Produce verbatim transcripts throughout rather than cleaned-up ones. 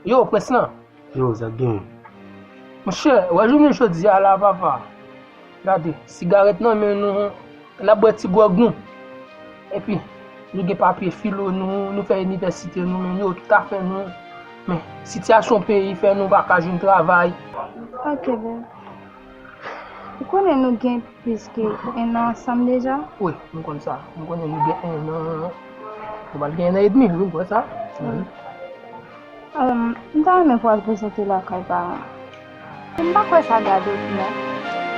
Yo, prens lan. Yo, sa k genyen? Monchè, w a jounen jodi a la, papa. Gade, sigarèt nan men nou, n ap bwè ti gwòg nou. Epi, nou gen papye filo nou, nou fè inivèsite nou, men yo tout afè nou. Men, sitiyasyon peyi fè nou pa ka jwenn travay. Ok, bèl. Ou konnen nou gen plis ke en an ansanm deja? Wi, m konn sa. M konnen nou gen en an. Nou pral gen en an edmi, wi, m konn sa. Wi. Em, m ta renmen pou w al prezante lakay paran. M pa kwè sa gade w non.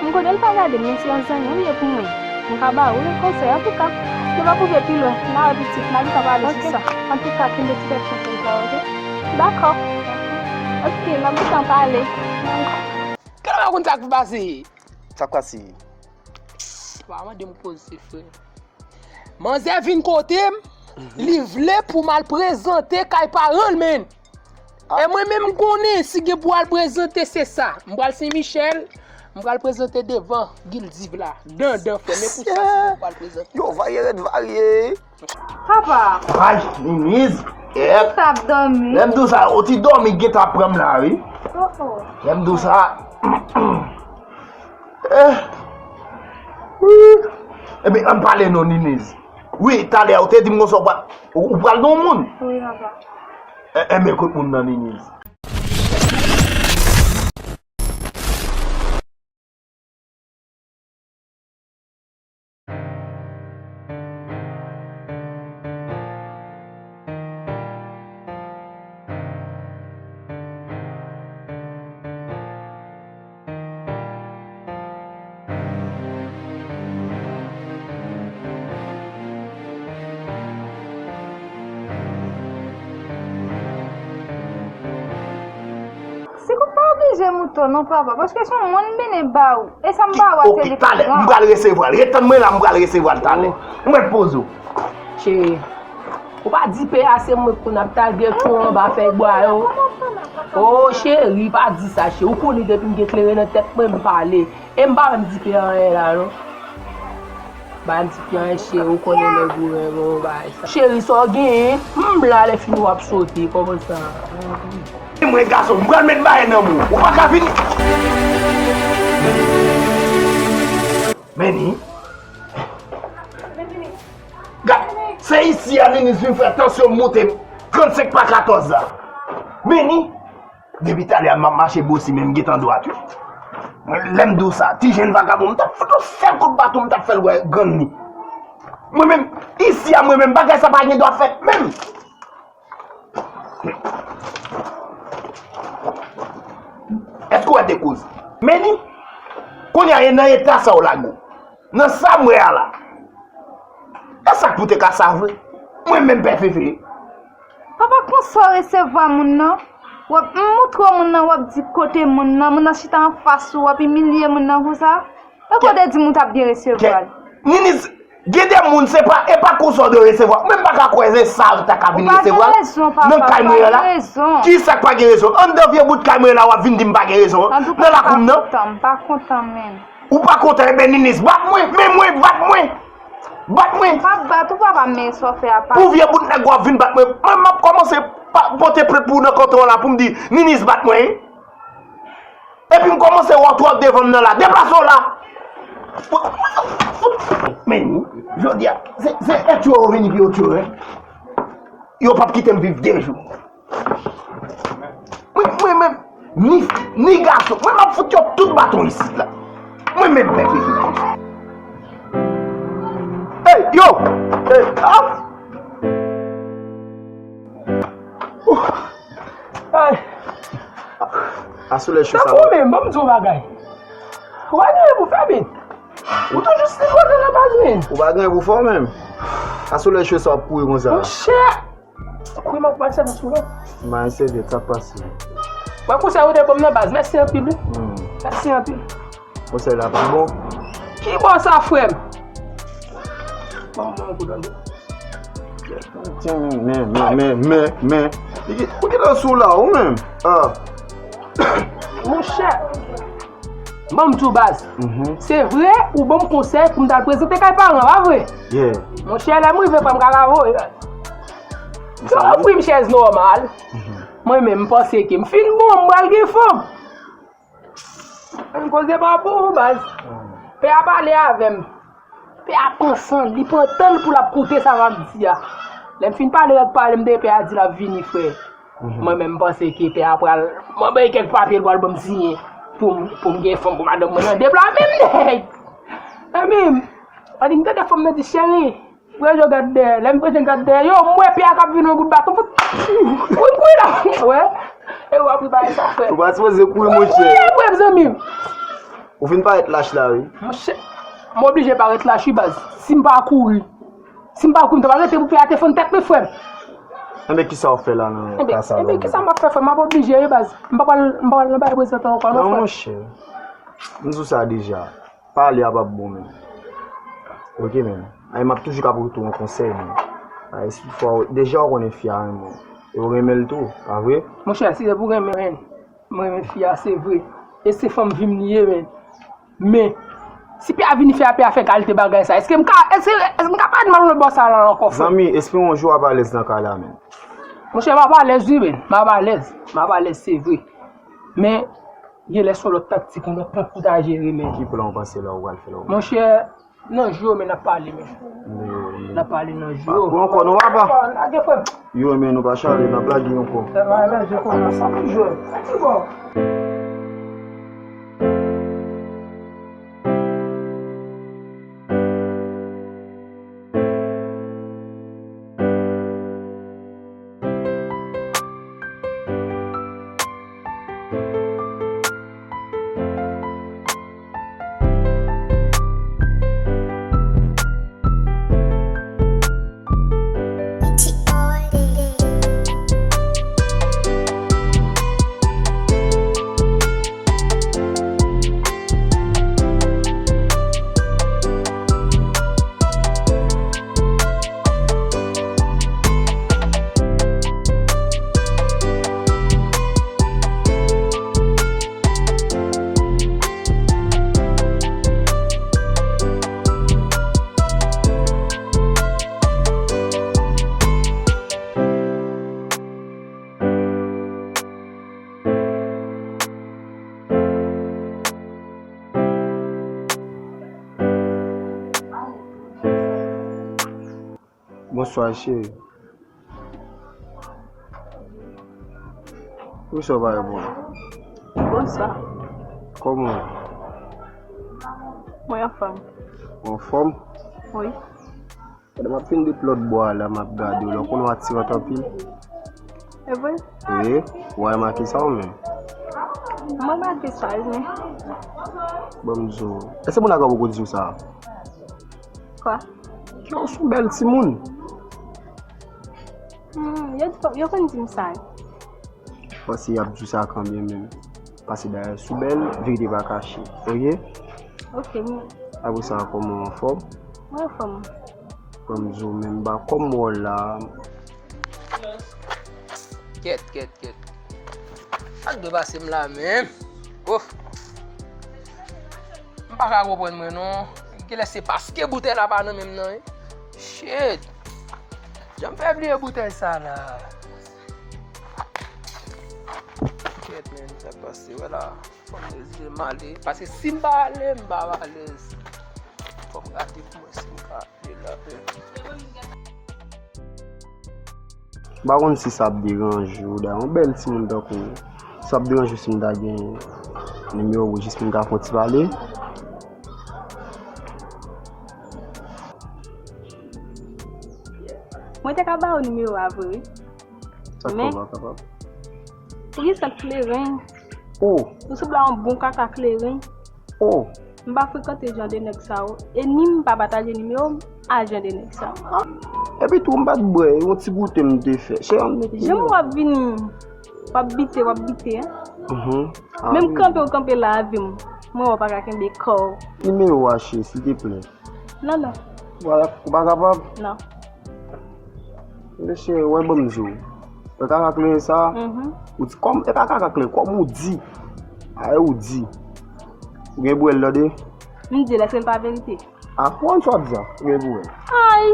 M konnen l pa gade m, men se yon zanmi w ye pou mwen. M ka ba ou yon konsèy, antouka, nou pa pou vye pi lwen. N a wè pitit, n a gentan pale sou sa. Antouka, kenbe ti tèt chante sa, ok? Dakò. Ok, n ap gentan pale. Kè la pa konn sa k pase. Sa k pase? Pa mande m koze, frè. Manzè vin kote m, li vle pou m al prezante kay paran l, men. E mwen menm, m konnen si gen pou al prezante, se sa. M pral Sen Michèl, m pral prezante devan Gildiv la. Dandan, frè, men pou sa, si m pral prezante. Yo, varye rèd varye. Papa. Ay, Niniz. Ou t ap dòmi? Lè m di w sa, ou ti dòmi gentan pran m la, wi. Oh, oh. Lè m di w sa. Eh. Wi. Ebyen, ann pale non, Niniz. Wi, talè, ou te di m konsa, ou pral, ou, ou pral nan yon moun. Wi, papa. Eh, eh, men kote moun nan, Niniz. Sikou pa oblije mouton non, papa, paske se yon mòn m mennen ba ou. E sa m ba ou a, se li pou pran. Ok, talè, m pral resevwa l. Ret tann mwen la, m pral resevwa l talè. Mwen poze w. Cheri, ou pa di pè a se mwen k konn ap tage tchon anba fèy bwa yo. O cheri, pa di sa, cheri. Ou konnen depi m gen kleren nan tèt mwen, m pale. E m pa menm di pè a anyen la, non. Ba m ti pye an cheri, ou konnen nèg ou renmen w bay sa. Cheri, sa w genyen? M la lè fini w ap sote, kòman sa? E mwen gason, m pral met bagay nan men w. Ou pa ka vini. Meni. Gad, se isi a Niniz vin fè tansyon m moute trannsenk pa katòz la. Meni. Depi talè a m ap mache bosi, men m gentan dwat, wi. Lè m di w sa, ti jenn vagabon, m t ap fout yon sèl kout baton, m t ap fè l wè grann li. Mwen menm, isi a mwen menm, bagay sa pa gen dwa fèt menm. Èske w wè de koz? Meni, kounye a, e nan eta sa w lage w. Nan sa m wè a la. E sa k pou te ka sa vre? Mwen menm pè Fefe. Papa, konsa w resevwa moun nan? W ap moutre w moun nan, w ap di kote moun nan, moun nan chita anfas ou, w ap imilye moun nan konsa? E kote di m ou t ap byen resevwa l? Niniz, gen de moun se pa, e pa konsa w dwe resevwa. Mwen m pa ka kwè se sa w ta ka vin resevwa l nan kay mwen an la. Kisa k pa gen rezon? Anndan vye bout kay mwen an la w ap vin di m pa gen rezon nan lakou m nan. M pa kontan, m pa kontan menm. Ou pa kontan, ebyen Niniz, bat mwen, men mwen, bat mwen. Bat mwen. M p ap bat ou, papa, men sa w fè a pa. Pou vye bout nèg w ap vin bat mwen, mwen m ap kòmanse pa, pote plent pou w nan kanton an la pou m di, Niniz bat mwen. Epi m kòmanse wè w twòp devan m nan la. Deplase w la. Men, jodi a, se, se etyo yo vini pi etyo, en. Yo p ap kite m viv de jou. Mwen, mwen menm, ni, ni gason, mwen m ap fout yo tout baton isit la. Mwen menm pèp isit konsa. Ey, yo! Ey, ah! Ay! Asolèy cho sa. Tankou menm, ban m di w bagay. Ou pa gen anyen pou fè, men. Ou toujou slipote nan baz, men. Ou pa gen anyen pou fè, menm. Asolèy cho sa w ap kouri konsa. Monchè! Wi, m ap pase nan sou la. M a sèvi sa k pase. Mwen konsèy ou te ban m nan baz. Mèsi anpil, wi. Hmm. Mèsi anpil. Konsèy la pi bon. Ki bò sa, frè m? Ban m, ban m kou dòmi. Men, men, men, men, men. Ou ki nan sou la, ou menm? Ah. Monchè. Ban m di w baz. Mhm. Se vre, ou ban m konsèy pou m t al prezante kay paran, pa vre? Yeah. Monchè, lè m rive, frè m ka lave w. Yo ofri m chèz nòmal. Mwen menm, m panse ke m fin bon, m pral gen fanm. Ann koze pa bon, baz. Pè a pale avè m. Pè a pran san l, li pran tan l pou l ap koute sa m ap di a. Lè m fin pale, rèk pale m de pè a di l ap vini, frè. Mwen menm, m panse ke pè a pral, mwen bay kèk papye l pral ban m siyen pou m, pou m gen fanm pou madanm mwen nan de bra menm nèg. Ebyen, an di m tande fanm nan di, cheri, Prezo gad dèyè. Lè m prezo gad dèyè, yo, m wè pè a k ap vin yon gout baton. Fout, kouri, kouri la. Wè. E w ap ri bagay sa, frè. Ou pa sipoze kouri, monchè. Kouri, frè, zanmi m. Ou fin parèt lach la, wi. Monchè, m oblije parèt lach, wi, baz. Si m pa kouri, si m pa kouri, m ta pral rete pou pè a te fann tèt mwen, frè m. Enben, kisa w ap fè la nan ka sa la? Enben, kisa m ap fè, frè m? M ap oblije, wi, baz. M pa pral, m pa pral nan bagay prezantan ankò, non, frè. Non, monchè. M di w sa deja. Pale a p ap bon menm. Ok menm. Ay, m ap toujou ka pote w yon konsèy menm. Ay, si toutfwa w, deja w konnen fi a renmen w. E w renmen l tou, pa vre? Monchè, si se pou renmen, men, m renmen fi a, se vre. E se fanm vi m li ye, men. Men, si pè a vini fè a, pè a fè kalite bagay sa, èske m ka, èske, èske m ka parèt mal nan bò sa la ankò, frè? Zanmi, espere yon jou w ap alèz nan kay la, menm. Monchè, m ap alèz, wi, men. M ap alèz. M ap alèz, se vre. Men, Gen lè se yon lòt taktik, yon lòt plan pou ta jere, men. Ki plan w panse la ou pral fè la ou? Monchè, nan jou yo, men n ap pale, men. N ap pale nan jou yo. Pa kou ankò non, papa. Lage, frè m. Yo, men nou pa chale, n ap lage ankò. Sa va, lage, frè m. Sa pou jwe. Lage, bon. Bonswa, cheri. Poukisa w pa reponn? Bonswa. Kòman w ye? Mwen anfòm. Ou anfòm? Wi. Pandan m ap vin depi lòt bò a la, m ap gade w la, ou konn ou atiran anpil. E vre? Wi, ou remake sa ou menm? M remake sa, wi, men. Bon, m di w. Èske moun la ka poko di w sa? Kwa? Ke w se yon bèl timoun. Hmm, yo, yo konn di m sa. Paske y ap di w sa kanmenm menm. Paske dayè sou bèl, verite pa kache. Oke? Oke, m. Apre sa, kòman w anfòm? Mwen anfòm. Kòm di w menm ba kòm wòl la. Kèt, kèt, kèt. Sa k dwe pase m la menm? Oh. M pa ka konprann mwen non. Genlè se paske boutèy la pa nan men m nan, wi. Shit. Jan m fè bliye boutèy sa la. Kèt, men, sa k pase, wè la. Fò m deside m ale. Paske si m pa ale, m pa alèz. Fò m gade pou mwen si m ka ale la, men. M pa konn si sa ap deranje w, dayè, yon bèl timoun tankou w. Sa ap deranje w si m ta gen nimewo w jis pou m ka fè yon ti pale? Mwen te ka ba w nimewo a vre, wi. Sa k fè w pa kapab? Ou gen sant kleren. Oh. Ou sanble a yon bon kaka kleren. Oh. M pa frekante jan de nèg sa yo. E ni m pa pataje nimewo m a jan de nèg sa yo. Ah. Epi tou, m pa t bwè, yon ti goute m te fè. Chè, ann mete nimewo. Jan w ap vini, w ap bite, w ap bite, en. Mhm. Ah, wi. Menm kanpe w kanpe la avè m, mwen wè w pa ka kenbe kò w. Nimewo a, chè, silteplè. Non, non. Ou pa, ou pa kapab? Non. Mesye, wè, ban m di w. Wè kaka kleren sa? Mhm. Ou di kòm, e pa kaka kleren, kòm ou di. A, e ou di. Ou gen pou wè l tande? M di l, èske l pa verite? A, ou konn sa w ap di a? Ou gen pou wè l. Ay!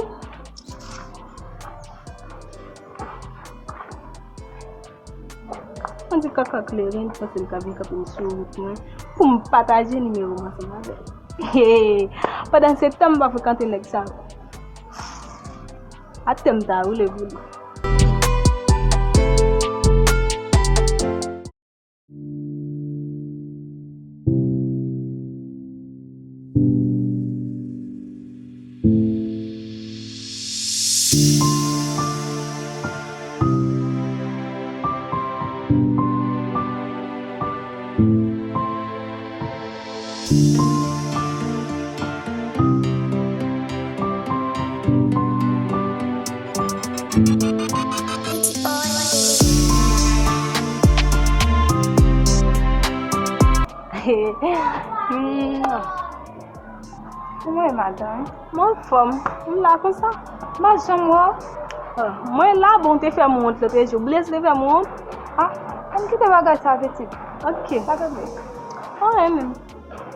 Mwen di kaka kleren, li panse li ka vin kanpe m sou wout mwen pou m pataje nimewo m ansanm avè l. Hey, pandan se tan m pa frekante nèg sa yo. Atè m ta woule pou li. Kòman w ye, madanm? Mwen anfòm. M la konsa. M pa janm wè w. Ah, mwen la, bon, w te fè m wont lòt jou. Bliye si w te fè m wont. Ah, ann kite bagay sa, pitit. Ok. Pa gen pwoblèm. Anyen menm.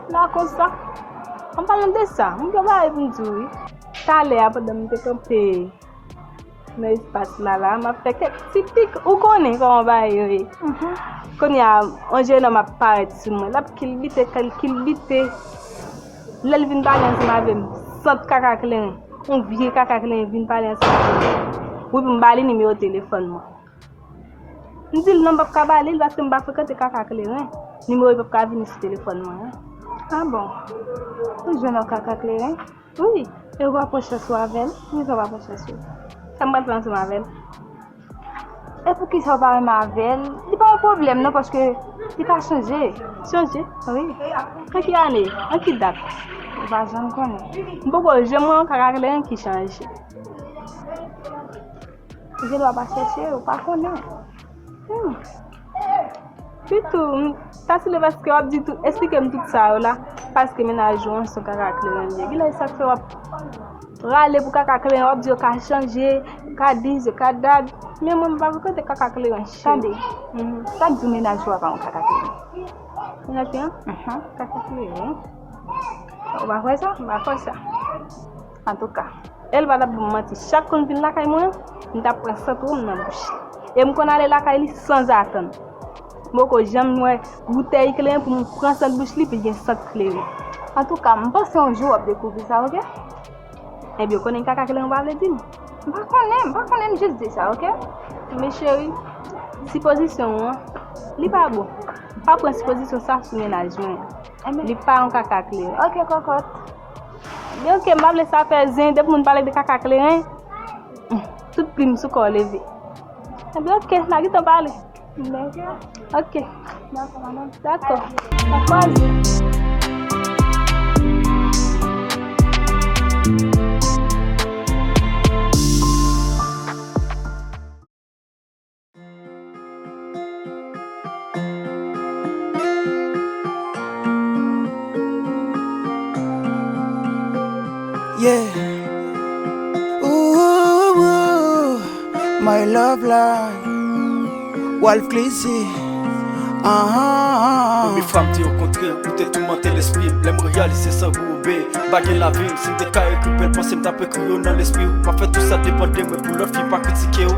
M la konsa. An palan de sa, m gen bagay pou m di w, wi. Talè a, pandan m te kanpe nan espas la, la, m ap fè kèk ti pik. Ou konnen kòman bagay yo ye. Mhm. Kounye a, yon jennonm ap parèt sou mwen. L ap kilbite, k-, kilbite. Lè l vin pale ansanm avè m, sant kaka kleren. Yon vye kaka kleren vin pale ansanm avè m. Wi, pou m ba li nimewo telefòn mwen. M di l non, m p ap ka ba li l paske m pa frekante kaka kleren. Nimewo l p ap ka vini sou telefòn mwen an. Ah bon? Ou jwenn yon kaka kleren? Wi. E w pa pran chans ou avè l? Poukisa w pa pran chans ou? Sa m pral fè ansanm avè l? E poukisa w pa renmen avè l? Li pa yon pwoblèm non, paske li pa chanje. Chanje? Wi. An ki ane? An ki dat? Ou pa janm konnen. M poko janm wè yon kaka kleren ki chanje. Ou gen dwa pa chèche, ou pa konnen. Hmm. Pitou, m ta sou le paske w ap di tout, esplike m tout sa yo la, paske mennaj ou an se yon kaka kleren li ye. Genlè e sa k fè w ap rale pou kaka kleren, w ap di yo ka chanje, ka dis, yo ka dat. Men mwen, m pa frekante kaka kleren, cheri. Tande, mhm, sa k di w mennaj ou a pa yon kaka kleren? Mennaj mwen an? Mhm. Kaka kleren. Ou pa kwè sa? M pa kwè sa. Antouka. E l pa t ap ban m manti. Chak kou l vin lakay mwen, m t ap pran sant wonm nan bouch li. E m konn ale lakay li sanzatann. M poko janm wè boutèy kleren pou m pran sant bouch li, epi l gen sant kleren. Antouka, m panse yon jou w ap dekouvri sa, oke? Ebyen, w konnen kaka kleren w pa vle di m? M pa konnen, m pa konnen, m jis di sa, oke? Men cheri, sipozisyon w an, li pa bon. Pa pran sipozisyon sa sou mennaj mwen an. Li pa yon kaka kleren. Oke, kòkòt. Ebyen, oke, m pa vle sa fè zen, depi moun pale de kaka kleren, tout plim sou kò w leve. Ebyen, oke, n a gentan pale. Oke. Dakò, madanm. Dakò. N a kwaze. Yeah. Ooh, ooh, ooh. My love life. Walf Cleezy. Ah, ah, ah. Premye fwa m te rankontre w, ou te toumante lespri m. Lè m reyalize san goube, m pa gen lavi m. Si m te ka ekri bèl panse, m t ap ekri yo nan lespri w. M ap fè tout sa depann de mwen pou lòt fi pa kritike w.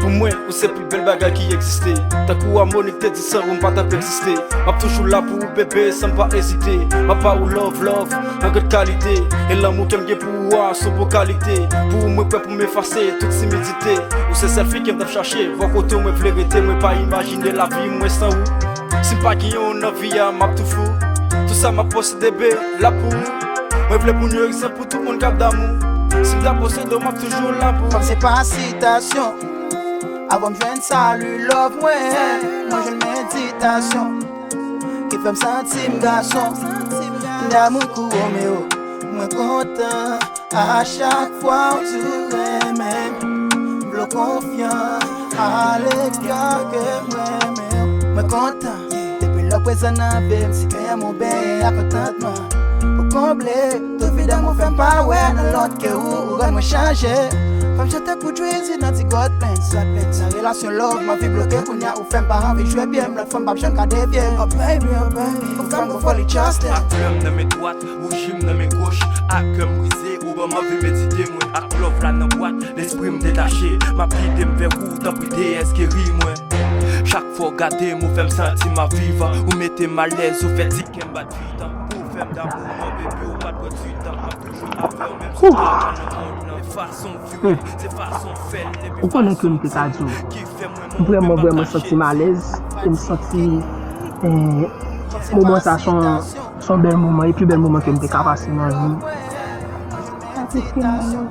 Pou mwen, ou se pi bèl bagay ki egziste. Tankou Harmonik te di, san ou m pa t ap egziste. M ap toujou la pou ou, bebe, san m pa ezite. M ap ba ou love, love, an gran kalite. E lanmou ke m gen pou ou a, se yon bon kalite. Pou ou, mwen prè pou m efase tout timidite. Ou se sèl fi ke m t ap chache. Bò kote w, mwen vle rete, mwen pa imajine lavi mwen san ou. Si m pa genyen w nan vi a, m ap tou fou. Tout sa m ap posede, be, la pou ou. Mwen vle pou nou egzanp pou tout moun k ap damou. Si m ta posede w, m ap toujou la pou ou. Kòm se pa sitasyon. Avan m jwenn sali love mwen, mwen jwenn meditasyon ki fè m santi m gason. M damou kou Romeo, mwen kontan a chak fwa w di w renmen m. M vle w konfyan, ale kè ke m renmen w. Mwen kontan depi lè w prezan nan vi m, si benyen m ou benyen ak kontantman. Ou konble tout vid an mwen, fè m pa wè nan lòt ke ou, ou rann mwen chanje. Fè m chante pou Drizzy nan ti God Plains. Nan relasyon love, m anvi bloke kounye a, ou fè m pa anvi jwe byen, m lòt fanm p ap janm ka devye. Oh baby, oh baby, ou fè m gon foli just. Ak flè m nan men dwat, bouji m nan men goch, ak kè m brize, ou ban m anvi medite, mwen ak love la nan bwat, lespri m detache, m ap gide m vè ou, tanpri deyès geri mwen. Chak Gade m, ou fè m santi m ap viv. Ou mete m alèz, ou fè ti kè m bat vitan. Ou fè m damou, mon baby, ou pa t pran ti tan. M ap toujou avè w, menm si w pa nan mond lan. Fason viv, se fason fè l. Ou konnen ke m te ka di w, m vrèman, vrèman santi m alèz. E m santi, eh, moman sa se yon, se yon bèl moman, e pi bèl moman ke m te ka pase nan vi m. Sa se finan yo.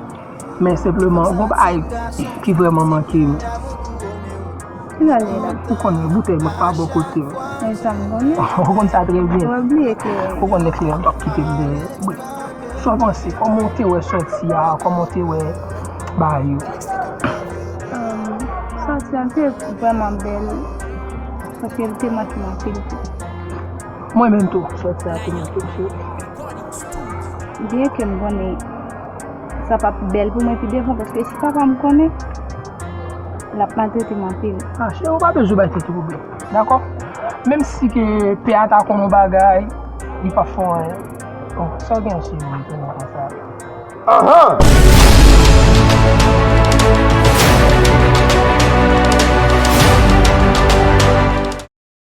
Men senpleman, gon bagay ki vrèman manke m. Ki sa l ye la? Ou konnen, boutèy mwen pa bò kote m. Men sa m konnen. Ou konn sa trè byen. Ou bliye kleren. Ou konnen kleren p ap kite m dèyè. Wi. Sa w panse? Kòman w te wè sòti a? Kòman w te wè bagay yo? Em, sòti a te vrèman bèl. Paske l te manke m anpil tou. Mwen menm tou, sòti a te manke m, cheri. Byen ke m konnen sa p ap bèl pou mwen pi devan, paske si papa m konnen, l ap maltrete m anpil. Ah, cheri, ou pa bezwen bay tèt ou pwoblèm, dakò? Menm si ke pè a ta konn yon bagay, li p ap fè anyen. Oh, sa w gen, cheri, tounen konsa? Ahan!